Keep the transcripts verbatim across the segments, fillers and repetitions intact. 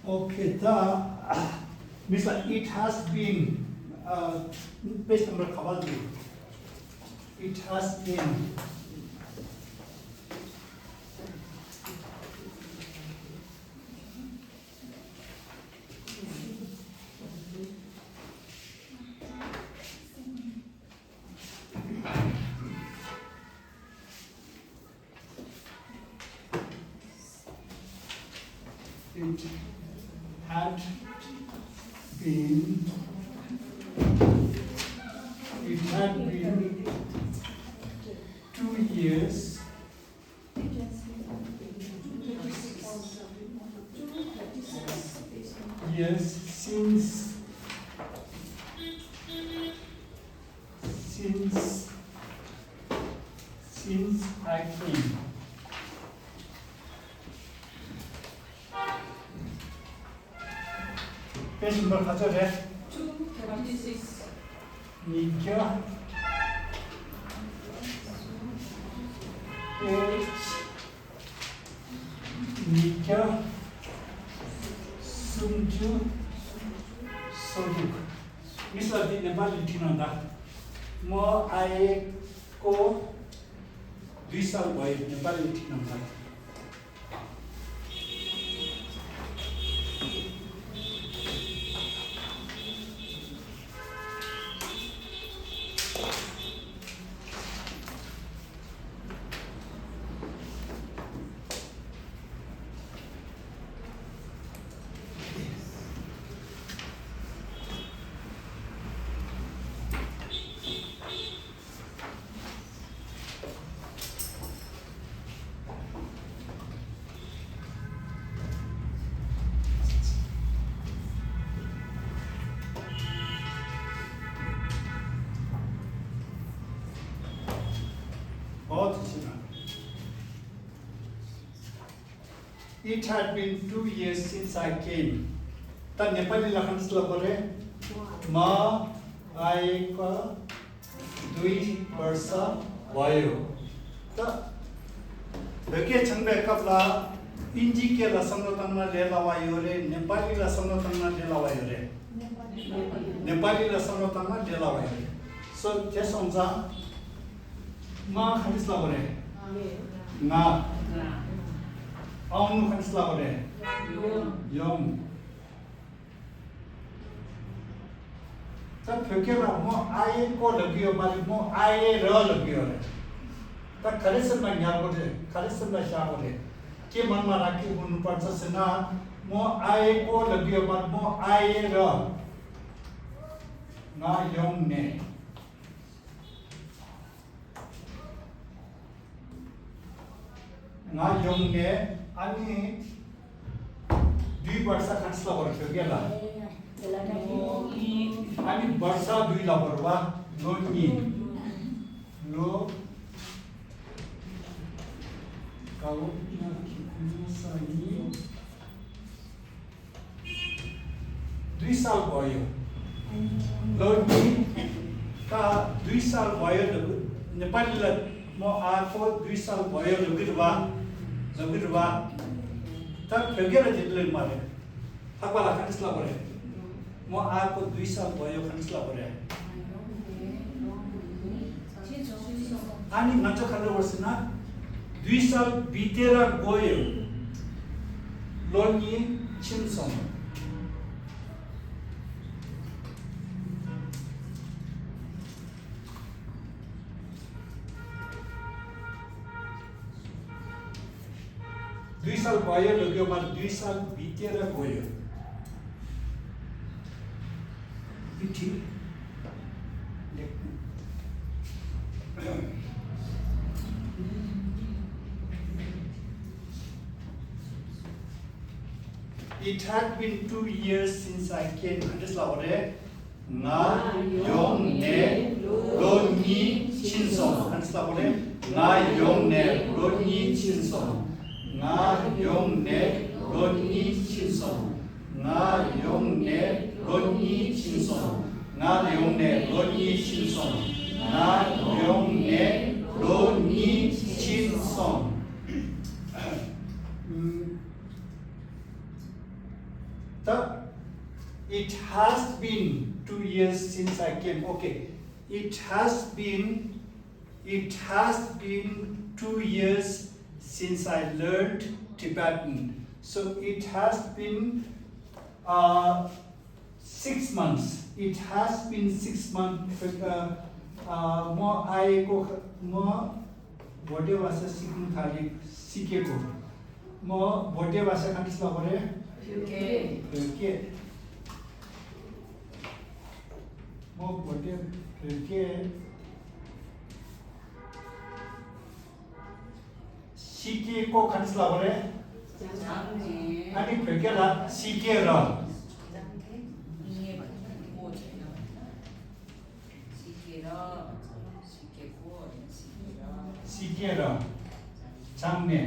Okay, ད་མི་ས་it has been, uh, page number ག་པར་འདུག It has been. It had been, it had been two years, yes, since, since, since I came. Page number ག་ཚོད་རེད། two thirty six. ཉིས་བརྒྱ། page ཉིས་བརྒྱ་སུམ་ཅུ་སོ་དྲུག་མི་ས་འདི་ནེ་པ་ལི་ཁྲིད་གནང་ད། མོ་ཨ་ཡེ་ཀོ་དུས་སང་བ་ཡི་ནེ་པ་ལི་ཁྲིད་གནང་ད། ཨོ་དེ་ཕྱིན་ན། It had been two years since I came. ད་ནེ་པ་ལི་ལ་ག་འདྲས་ལབ་དགོས་རེད། མ་ཨའི་ཀ་དུས་བར་ས་བ་ཡོ། ད་བོད་སྐད་སྦྱང་པའི་སྐབས་ལ་ཨིན་ཇིའི་སྐད་ལ་བསམ་བློ་བཏང་ན་ལས་སླ་བ་ཡོད་རེད། ནེ་པ་ལི་ལ་བསམ་བློ་བཏང་ན་ལས་སླ་བ་ཡོད་རེད། ནེ་པ་ལི་ལ་བསམ་བློ་བཏང་ན་ལས་སླ་བ་ཡོད་རེད། སོ་དེ་སོང་ཙང་། ང་ག་འདྲས་ལབ་དགོས་རེད། ང་། ཨའོ་ནུ་ག་འདྲས་ལབ་དགོས་རེད། ཡོང་། ད་བོད་སྐད་ལ་མོ་ཨ་ཡེ་ཀོ་ལབ་ཀྱི་ཡོད་མ་རེད། མོ་ཨ་ཡེ་ར་ལབ་ཀྱི་ཡོད་རེད། ད་ག་རེ་སེམས་ལ་ཉར་དགོས་རེད། ག་རེ་སེམས་ལ་བཞག་དགོས་རེད། ཀྱེ་མང་མ་ར་ཀྱེ་ཧུ་ནུ་པར་ཚ་ཟེར་ན་མོ་ཨ་ཡེ་ཀོ་ལབ་ཀྱི་ཡོད་མ་རེད། མོ་ཨ་ཡེ་ར། ང་ཡོང་ནས། ང་ཡོང་ནས་ཨ་ནི་དུས་བར་ས་ག་འདྲས་ལབ་དགོས་རེད་བོད་སྐད་ལ། ཨ་ནི་བར་ས་དུས་ལབ་དགོས་རེད་བ། ལོ་གཉིས། ལོ་ག་ལོ་ན་ཁི་ཁུ་ས་གཉིས། དུས་སང་བ་ཡོ། ལོ་གཉིས། ད་དུས་སང་བ་ཡོ་ལབ་ཀྱི། ནེ་པ་ལི་ལ་མོ་ཨ་ཁོ་དུས་སང་བ་ཡོ་ལབ་ཀྱི་རེད་བ། ལབ་ཀྱི་རེད་བ། ད་བོད་སྐད་ལ་དེ་འདྲ་ལབ་མ་རེད། ལྷག་པ་ལ་ག་འདྲས་ལབ་དགོས་རེད། མོ་ཨ་ཁོ་དུས་སང་བ་ཡོ་ག་འདྲས་ལབ་དགོས་རེད། ཨ་ནི་ང་ཚོ་ག་འདྲ་བར་ཟེར་ན། དུས་སང་བི་ཏེ་ར་གོ་ཡོ། ལོ་གཉིས་ཕྱིན་སོང་། དུས་སང་བ་ཡོ་ལབ་ཀྱི་ཡོད་མ་རེད། དུས་སང་བི་ཏེ་ར་གོ་ཡོ། བི་ཏེ། It had been two years since I came. ག་འདྲས་ལབ་དགོས་རེད། ང་ཡོང་ནས་ལོ་གཉིས་ཕྱིན་སོང་། ག་འདྲས་ལབ་དགོས་རེད། ང་ཡོང་ནས་ལོ་གཉིས་ཕྱིན་སོང་། ང་ཡོང་ནས་ལོ་གཉིས་ཕྱིན་སོང་། ང་ཡོང་ནས་ལོ་གཉིས་ཕྱིན་སོང་། ང་ཡོང་ནས་ལོ་གཉིས་ཕྱིན་སོང་། ང་ཡོང་ནས་ལོ་གཉིས་ཕྱིན་སོང་། ཨམ། त, it has been two years since I came. Okay. It has been, it has been two years since I learned Tibetan. So it has been, uh, six months. It has been six months. Uh, uh, म आएको, म भोटे भाषा सिक्नु थाले, सिकेको। म भोटे भाषा कहाँ से लगे? ओके। म भोटे, ओके। सिकेको कहाँ से लगे? अनि ओके ला, सिकेर। सिकेर, सिकेको, सिकेर। सिकेर, जान्ने।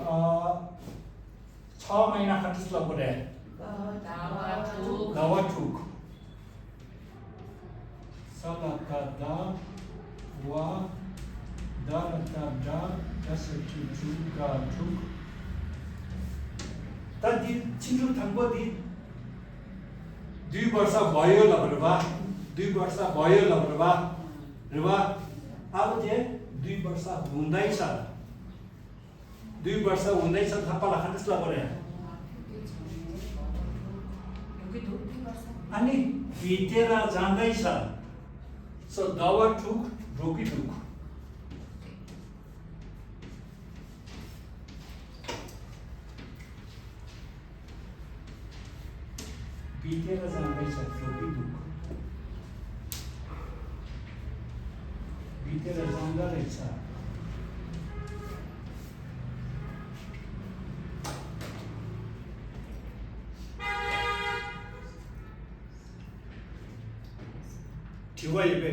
अ, छ महिना कहाँ से लगे? दावा ठुक। दावा ठुक। स ला ता दा, वा, द र ता दा, द स ठ ढु, गा ठुक। ད་འདི་ཕྱི་དྲོ་དང་པོ་འདི་दुई वर्ष भयो ལབ་རེད་པ། दुई वर्ष भयो ལབ་རེད་པ། རེད་པ། अब चाहिँ दुई वर्ष हुँदैछ। दुई वर्ष हुँदैछ, थापालाई कहाँ से लगे? अनि बितेर जाँदैछ। So दावा ठुक, ढोकी ढुक। बितेर जाँदैछ, ढोकी ढुक। बितेर जाँदो रहेछ।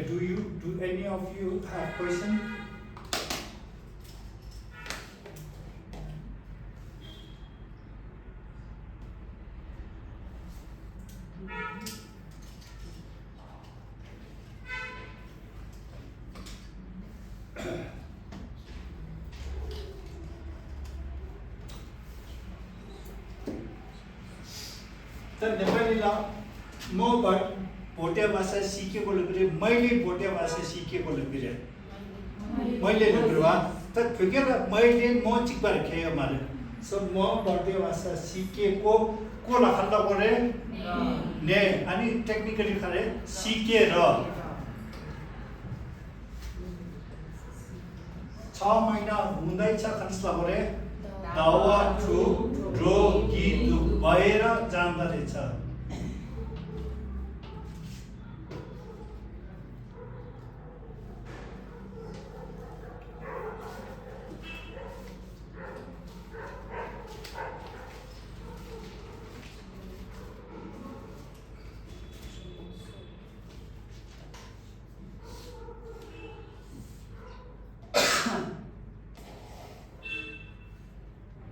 Do you, do any of you have question? त नेपालीलाई म भ-, भोटे भाषा सिकेकोले पनि, मैले भोटे भाषा सिकेकोले पनि, मैले लेख्नु वा, त ठुकेर मैले म चिक्बार खेयो मारे। So म भोटे भाषा सिकेको, कोलाई कहाँ से लगे? ने, अनि technically खाले सिकेर। छ महिना हुँदैछ, कहाँ से लगे? दावा ठुक, ढोकी ढुक भएर जाँदो रहेछ।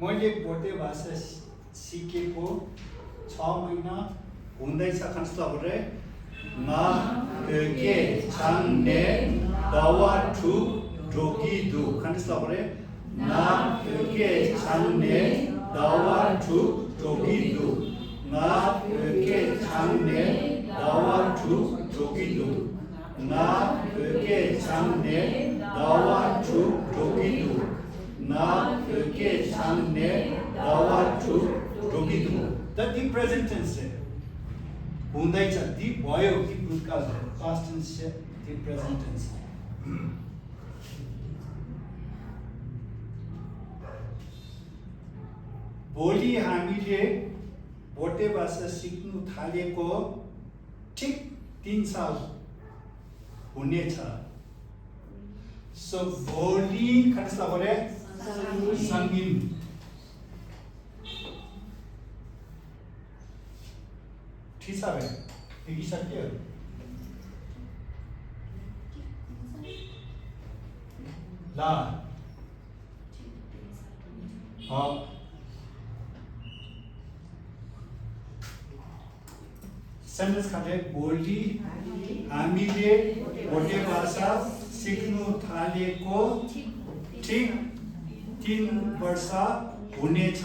मैले भोटे भाषा सि-, सिकेको छ महिना हुँदैछ, कहाँ से लगे? ང་བོད་སྐད་སྦྱངས་ནས་ཟླ་བ་དྲུག་འགྲོ་གི་འདུག། ག་འདྲ་ལབ་དགོས་རེད། ང་བོད་སྐད་སྦྱངས་ནས་ཟླ་བ་དྲུག་འགྲོ་གི་འདུག། ང་བོད་སྐད་སྦྱངས་ནས་ཟླ་བ་དྲུག་འགྲོ་གི་འདུག། ང་བོད་སྐད་སྦྱངས་ནས་ཟླ་བ་དྲུག་འགྲོ་གི་འདུག། ང་བོད་སྐད་སྦྱངས་ནས་ཟླ་བ་དྲུག་འགྲོ་གི་འདུག། ད་འདི་present tense རེད། གོང་དུ་ཆ་འདི་བ་ཡོ་གི་བུ་ཀ་ཟེར། past tense བྱས། འདི་present tense རེད། भोलि हामीले भोटे भाषा सिक्नु थालेको ठिक तीन साल हुनेछ। So भोलि कति छ भने? संगीन। ठिक छ भने? देखिसक्यो? ल। अ, sentence खाले भोलि हामीले भोटे भाषा सिक्नु थालेको ठिक तीन वर्ष हुनेछ।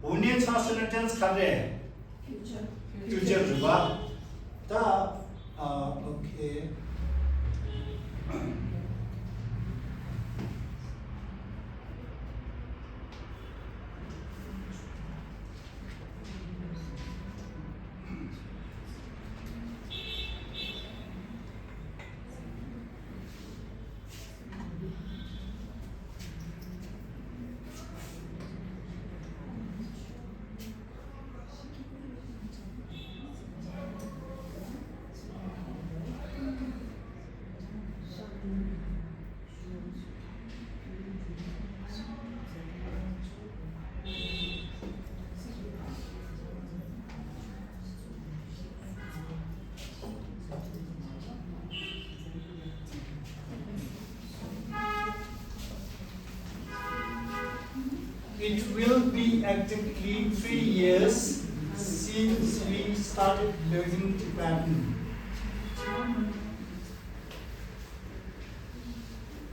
हुनेछ सँग टेन्स खाले फ्युचर रिभा। त okay. It will be exactly three years since we started learning Tibetan.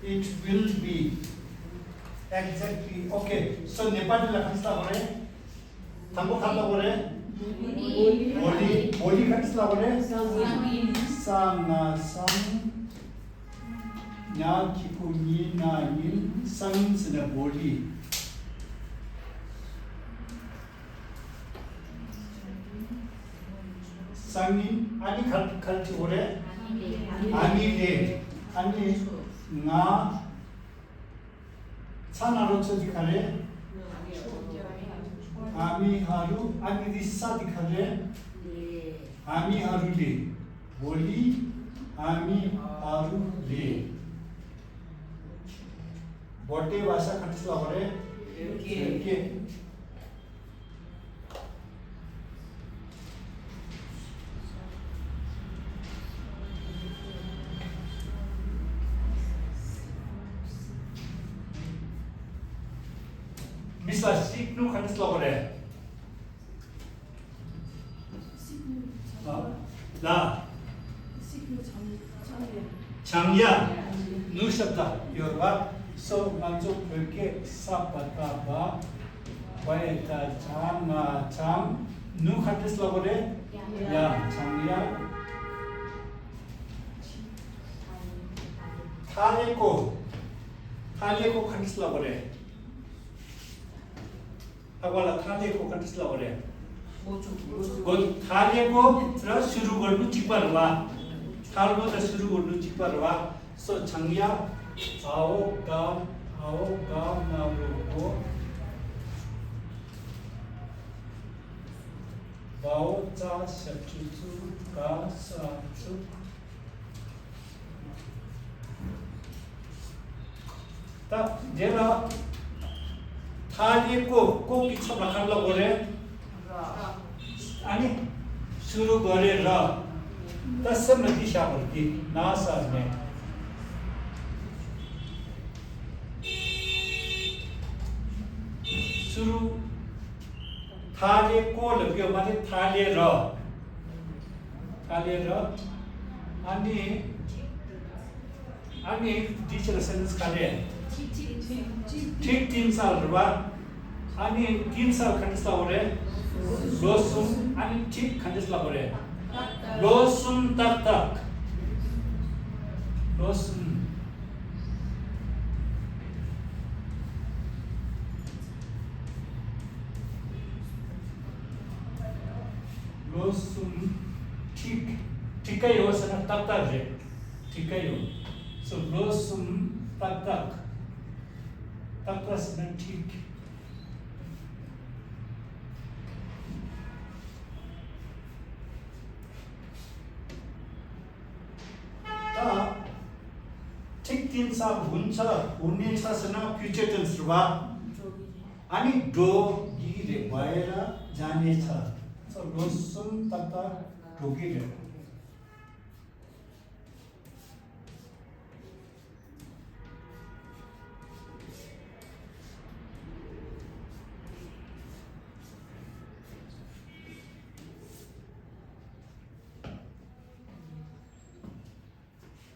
It will be exactly. Okay, so Nepali ला कति ला बोले? थंबो खाता बोले? भोलि। भोलि कति ला बोले? सङ। सङ। न्या खिपु न्यि ना न्यिन, सङिन सँग भोलि। सङिन, अनि खल, खल छि बोले? अनि ले। अनि ङा, छा ना रो छ दि खले? आमी हारु, अनि रिसा दि खले? आमी हारु ले। भोलि आमी हारु ले। बर्थडे भाषा कति ला बोले? ओके। मिसलाई सिक्नु कति ला बोले? ལ། བྱང་ཡ། ནུ་ཞབས་ད་ཡོད་པ། སོ་ང་ཚོ་བོད་སྐད་ས་པ་ད་བ། བ་ཡ་ད་བྱང་ང་བྱང་། ནུ་ག་འདྲས་ལབ་དགོས་རེད། ཡ། བྱང་ཡ། ཐ་ལེ་ཀོ། ཐ་ལེ་ཀོ་ག་འདྲས་ལབ་དགོས་རེད། ལྷག་པ་ལ་ཐ་ལེ་ཀོ་ག་འདྲས་ལབ་དགོས་རེད། གོ། ཐ་ལེ་ཀོ་ར་སུ་རུ་གོ་ནུ་གཅིག་པ་རེད་བ། ཐ་ལེ་ཀོ་ར་སུ་རུ་གོ་ནུ་གཅིག་པ་རེད་བ། སོ་བྱང་ཡ། བའོ་ག། འའོ་ག་ན་རོ་གོ། བའོ་ཙ་ཞབས་ཀྱུ་ཙུ། ག་ས་ཙུ། ད་དེ་ལ་ཐ་ལེ་ཀོ། ཀོ་གི་ཚབ་ལ་ག་རེ་ལབ་དགོས་རེད། ཨ་ནི་སུ་རུ་གོ་རེ་ར། ད་སེམས་ལ་འདི་བཞག་པར་འདི་ན་ས་ནས། སུ་རུ། ཐ་ལེ་ཀོ་ལབ་ཡོད་མ་རེད། ཐ་ལེ་ར། ཐ་ལེ་ར། ཨ་ནི། ཨ་ནི་འདི་ཕྱི་ལ་སེམས་ཁ་ལེ། ཁྲིག་ཏིན་སལ་རེད་བ། ཨ་ནི་ཏིན་སལ་ག་འདྲས་ལབ་དགོས་རེད། ལོ་གསུམ། ཨ་ནི་ཁྲིག་ག་འདྲས་ལབ་དགོས་རེད། ལོ་གསུམ་ཏག་ཏག་ལོ་གསུམ། ལོ་གསུམ། ཁྲིག་ཁྲིག་ག་ཡོད་ཟེར་ན་ཏག་ཏག་རེད། ཁྲིག་ག་ཡོད། སོ་ལོ་གསུམ་ཏག་ཏག་ཏག་ཏག་ཟེར་ན་ཁྲིག་ད། ཁྲིག་ཏིན་སལ་ཧུན་ཆ་ཧུན་ནེ་ཆ་ཟེར་ན་ཕིའུ་ཅར་ཏེན་སི་རེད་བ། ཨ་ནི་འགྲོ་གི་རེད། བ་ཡ་ར་ཇ་ནེ་ཆ། སོ་ལོ་གསུམ་ཏག་ཏག་འགྲོ་གི་རེད།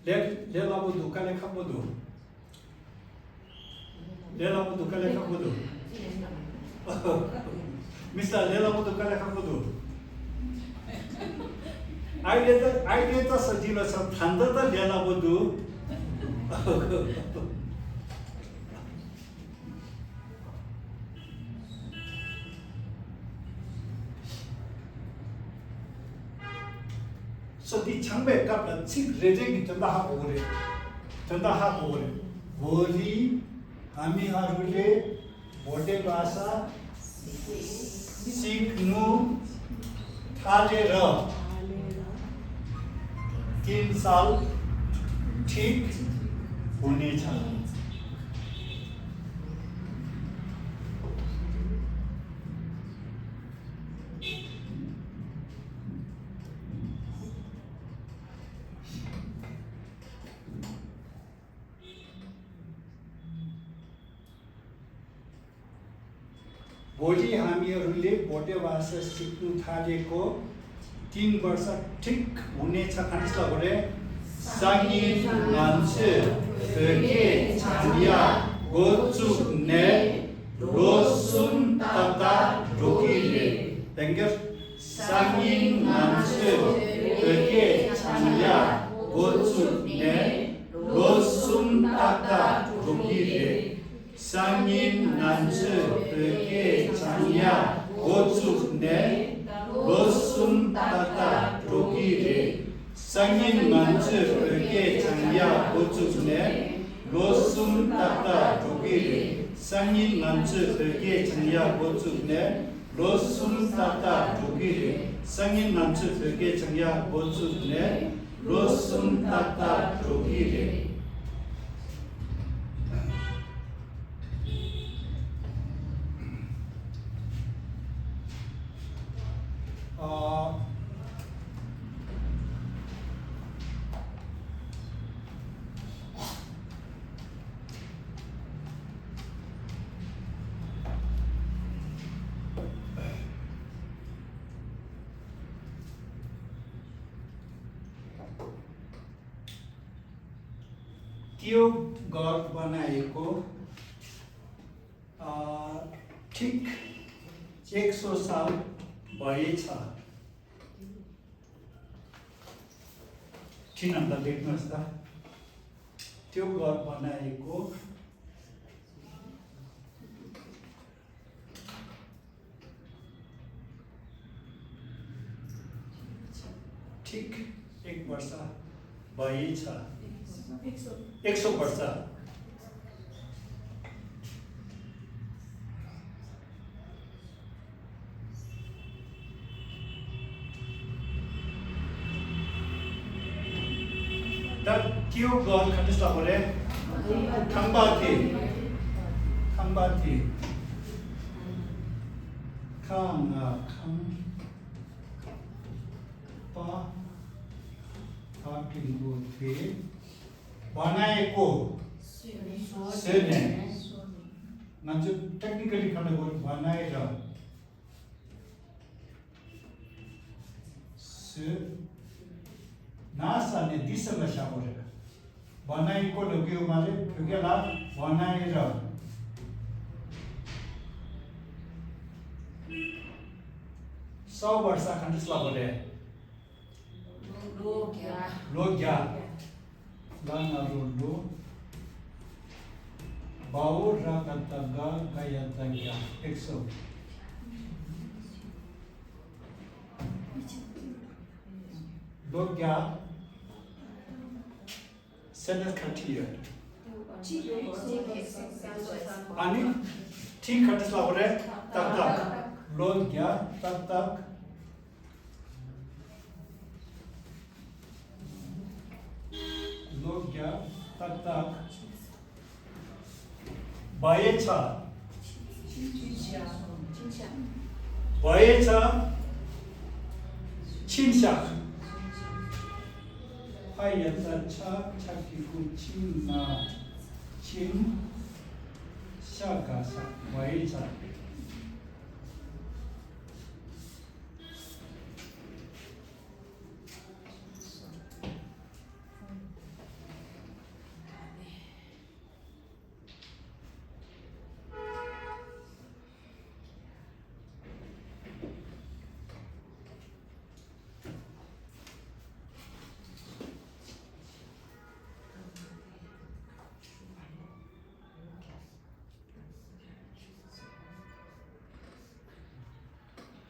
ལས་ལས་སླ་པོ་འདུག་དཀའ་ལས་ཁག་པོ་འདུག་ལས་སླ་པོ་འདུག་དཀའ་ལས་ཁག་པོ་འདུག་མི་སླ་ལས་སླ་པོ་འདུག་དཀའ་ལས་ཁག་པོ་འདུག་ཨའི་ལས་ད་ཨའི་ལས་ད་ས་ཇི་ལ་ས་ད་ད་ད་ལས་སླ་པོ་འདུག་སོ་འདི་སྦྱངས་པའི་སྐབས་ལ་ཚིག་རེ་རེ་གི་དོན་དག་ཧ་གོ་གི་རེད། དོན་དག་ཧ་གོ་གི་རེད། བོ་ལི། ཧ་མི་ཧ་རུ་ལེ། བོ་ཏེ་བ་ས། སིག་ནུ། ཐ་ལེ་ར། ཏིན་སལ། ཁྲིག་བུ་ནེ་ཆ། བོ་ལི་ཧ་མི་རུ་ལེ། བོ་ཏེ་བ་ས། སིག་ནུ། ཐ་ལེ་ཀོ། ཏིན་བར་ས། ཁྲིག་བུ་ནེ་ཆ། ག་འདྲ་ལབ་དགོས་རེད། སང་ཉིན་ང་ཚོས་བོད་སྐད་སྦྱང་ཡག་འགོ་བཙུགས་ནས་ལོ་གསུམ་ཏག་ཏག་འགྲོ་གི་རེད། ལན་བརྒྱར། སང་ཉིན་ང་ཚོས་བོད་སྐད་སྦྱང་ཡག་འགོ་བཙུགས་ནས་ལོ་གསུམ་ཏག་ཏག་འགྲོ་གི་རེད། སང་ཉིན་ང་ཚོས་བོད་སྐད་སྦྱང་ཡག་འགོ་བཙུགས་ནས་ལོ་གསུམ་ཏག་ཏག་འགྲོ་གི་རེད། སང་ཉིན་ང་ཚོས་བོད་སྐད་སྦྱང་ཡག་འགོ་བཙུགས་ནས་ལོ་གསུམ་ཏག་ཏག་འགྲོ་གི་རེད། སང་ཉིན་ང་ཚོས་བོད་སྐད་སྦྱང་ཡག་འགོ་བཙུགས་ནས་ལོ་གསུམ་ཏག་ཏག་འགྲོ་གི་རེད། སང་ཉིན་ང་ཚོས་བོད་སྐད་སྦྱང་ཡག་འགོ་བཙུགས་ནས་ལོ་གསུམ་ཏག་ཏག་འགྲོ་གི་རེད། ཨ། ट्यूब घर बनाएको, अ, ठीक एक सौ साल भएछ। ठिक नाम त लेख्नुहोस् त। ट्यूब घर बनाएको, ठिक एक वर्ष भएछ। एक सौ वर्ष। ད་ཀིའུ་གོ་ག་འདྲ་ལབ་དགོས་རེད། ཁང་པ་དེ། ཁང་པ་དེ། ཁ་ང་ཁང་པ། ད་ཀིའུ་གོ་དེ། བ་ན་ཡེ་ཀོ། བཟོས་ནས། ང་ཚོ་ཏེག་ནི་ཀ་ལི་ག་འདྲ་དགོས་རེད། བ་ན་ཡེ་ར། བཟོས། ན་ས་ནས་འདི་སེམས་ལ་བཞག་དགོས་རེད། བ་ན་ཡེ་ཀོ་ལབ་ཀྱི་ཡོད་མ་རེད། བོད་སྐད་ལ་བ་ན་ཡེ་ར། སའོ་བར་ས་ག་འདྲ་ལབ་དགོས་རེད། ལོ་བརྒྱ། ལོ་བརྒྱ། ལ་ང་རོ་ལོ། བའོ་ར་ག་བཏགས་སྒ། སྒ་ཡ་བཏགས་སྒྱ། ཨེག་སོ། ལོ་བརྒྱ། སེན་ཊེན་སི་ག་ཁྲིད་ཡོད། ཨ་ནི། ཁྲིད་ག་འདྲ་ལབ་དགོས་རེད། ཏག་ཏག་ལོ་བརྒྱ་ཏག་ཏག་ལོ་བརྒྱ་ཏག་ཏག་བ་ཡེ་ཆ། བ་ཡེ་ཆ། ཕྱིན་བཞག་ཕ་ཡ་བཏགས་ཕྱ། ཕྱ་གི་གུ་ཕྱི་ན་ཕྱིན། ཤ་ག་ཤག་བ་ཡེ་ཆ།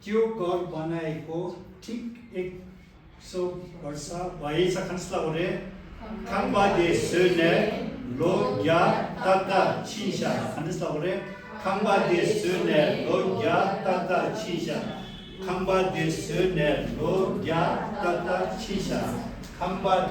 त्यो घर बनाएको ठिक एक सौ वर्ष भएछ। ག་འདྲ་ལབ་དགོས་རེད། ཁང་པ་དེ་བཟོས་ནས་ལོ་བརྒྱ་ཏག་ཏག་ཕྱིན་ཤག་ག་འདྲ་ལབ་དགོས་རེད། ཁང་པ་དེ་བཟོས་ནས་ལོ་བརྒྱ་ཏག་ཏག་ཕྱིན་ཤག་ཁང་པ་དེ་བཟོས་ནས་ལོ་བརྒྱ་ཏག་ཏག་ཕྱིན་ཤག་ཁང་པ་དེ།